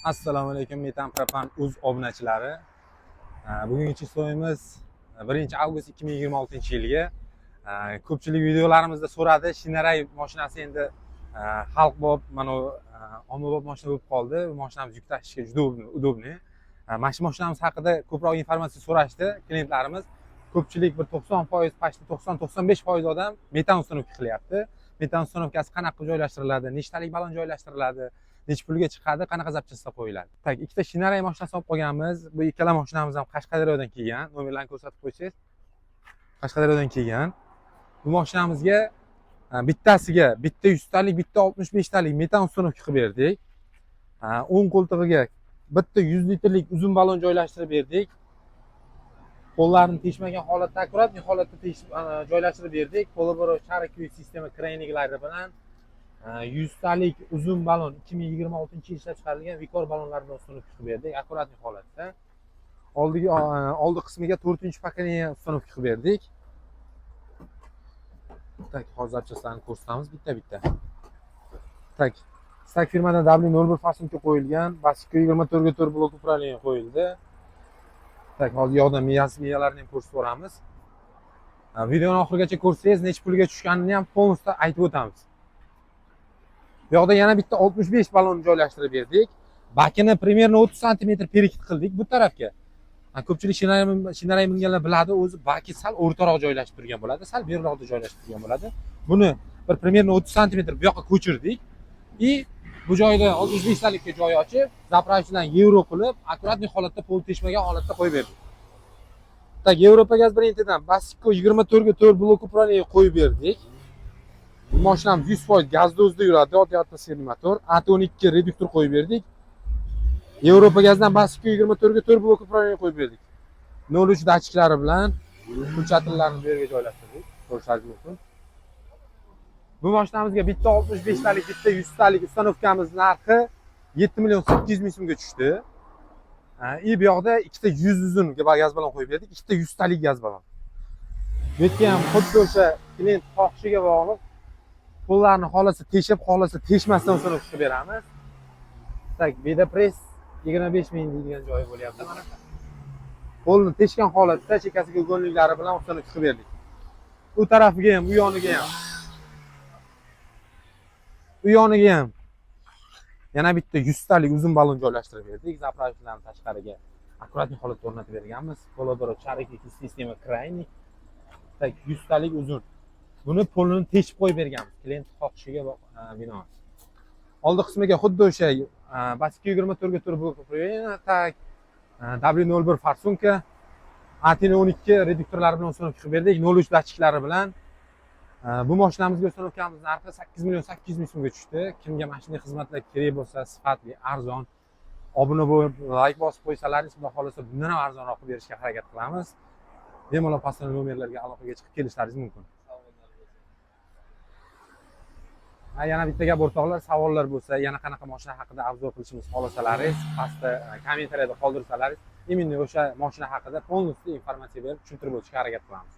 Assalomu alaykum, Metan Propan uz obunachilari. Bugungi число miz 1 avgust 2026 yilgi. Ko'pchilik videolarimizda so'radi, Shinaray mashinasi endi xalqbop, mana bu ommabop mashina bo'lib qoldi. Bu mashinamiz yuk tashishga juda удобный. Mana shu mashinamiz haqida ko'proq informatsiya so'rashdi klientlarimiz. Ko'pchilik bir 90%, почти 90-95% odam metan установка qilyapti. Metan установка si qanaqa qilib joylashtiriladi, nechtalik balon joylashtiriladi, necha pulga chiqadi, qanaqa запчасть lar qo'yiladi. Так, ikkita Shinaray mashinasi olib qolganmiz. Bu ikkala mashinamiz ham Qashqadaryodan kelgan. Nomerlarni ko'rsatib qo'ysangiz. Qashqadaryodan kelgan. Bu mashinamizga bittasiga bitta 100 talik, bitta 65 talik metan установка qilib berdik. O'ng qo'ltig'iga bitta 100 litrlik uzun balon joylashtirib berdik. Qo'llarini teshmagan holatda, аккуратный holatda teshib joylashtirib berdik. Полуоборот шариковый sistema крайник lari bilan 100 talik uzun balon, 2026 yil ishlab chiqarilgan Vikor balonlar bilan установка qilib berdik, аккуратный holatda. Oldiga, oldi qismiga to'rtinchi поколение установка qilib berdik. Так, hozir запчасть larni ko'rsatamiz bitta bitta. Так, Stak firmadan W01 форсунка qo'yilgan, Basiko 24 ga 4 блок управления qo'yildi. Так, hozir yoqdan miyalarini ham ko'rsatib yuboramiz. Videoni oxirigacha ko'rsangiz, necha pulga tushganini ham полностью aytib o'tamiz. Bu yoqda yana bitta 65 balon joylashtirib berdik. Bakini примерно 30 santimetr перекид qildik bu tarafga. Ko'pchilik Shinaray minganlar biladi, o'zi baki sal o'rtaroq joylashib turgan bo'ladi, sal beriroqda joylashib turgan bo'ladi. Buni bir примерно 30 santimetr bu yoqqa ko'chirdik. И bu joyda 65 talikka joy ochib, заправщик dan yevro qilib, аккуратный holatda, pol teshmagan holatda qo'yib berdik. Так, Yevropa gaz brendidan Basiko 24 ga 4 блок управления qo'yib berdik. Bu mashinamiz 100% gazda o'zida yuradi, oddiy atmosferniy motor. AT12 reduktor qo'yib berdik. Yevropa gazdan Basiko 24 ga 4 блок управления qo'yib berdik. 03 datchiklari bilan включатель larni bu yerga joylashtirdik. Ko'rishingiz mumkin. Bu mashinamizga bitta 65 talik, bitta 100 talik установка miz narxi 7 million 800 ming so'mga tushdi. И bu yoqda ikkita 100 uzun gaz balon qo'yib berdik, ikkita 100 talik gaz balon. Bu yerga ham xuddi o'sha klient xohishiga bog'liq pullarni xohlasa teshib, xohlasa teshmasdan установка qilib beramiz. Так, Beda press 25 ming deydigan joyi bo'lyapti mana. Polni teshgan holatda chekkasiga угольник lari bilan установка qilib berdik. U tarafiga ham, u yoniga ham. U yoniga ham yana bitta 100 talik uzun balon joylashtirib berdik. Заправщик larni tashqariga аккуратный holatda o'rnatib berganmiz. Полуоборот шариковый sistema крайний. Так, 100 talik uzun. Buni polini teshib qo'yib berganmiz. Klient xohishiga binoan. Oldi qismiga xuddi o'sha Basiko 24 ga 4 блок управления, так, W01 форсунка, AT12 reduktorlari bilan установка qilib berdik, 03 datchiklari bilan. Bu mashinamizga установка miz narxi 8 million 800 ming so'mga tushdi. Kimga mana shunday xizmatlar kerak bo'lsa, sifatli, arzon, obuna bo'lib, layk bosib qo'ysalaringiz, xudo xohlasa bundan ham arzonroq qilib berishga harakat qilamiz. Bemalol pastdagi nomerlarga aloqaga chiqib kelishlaringiz mumkin. Yana bitta gap, o'rtoqlar, savollar bo'lsa, yana qanaqa mashina haqida обзор qilishimizni xohlasalaringiz, pastda kommentariyada qoldirsalaringiz, именно o'sha mashina haqida полностью informatsiya berib, tushuntirib o'tishga harakat qilamiz.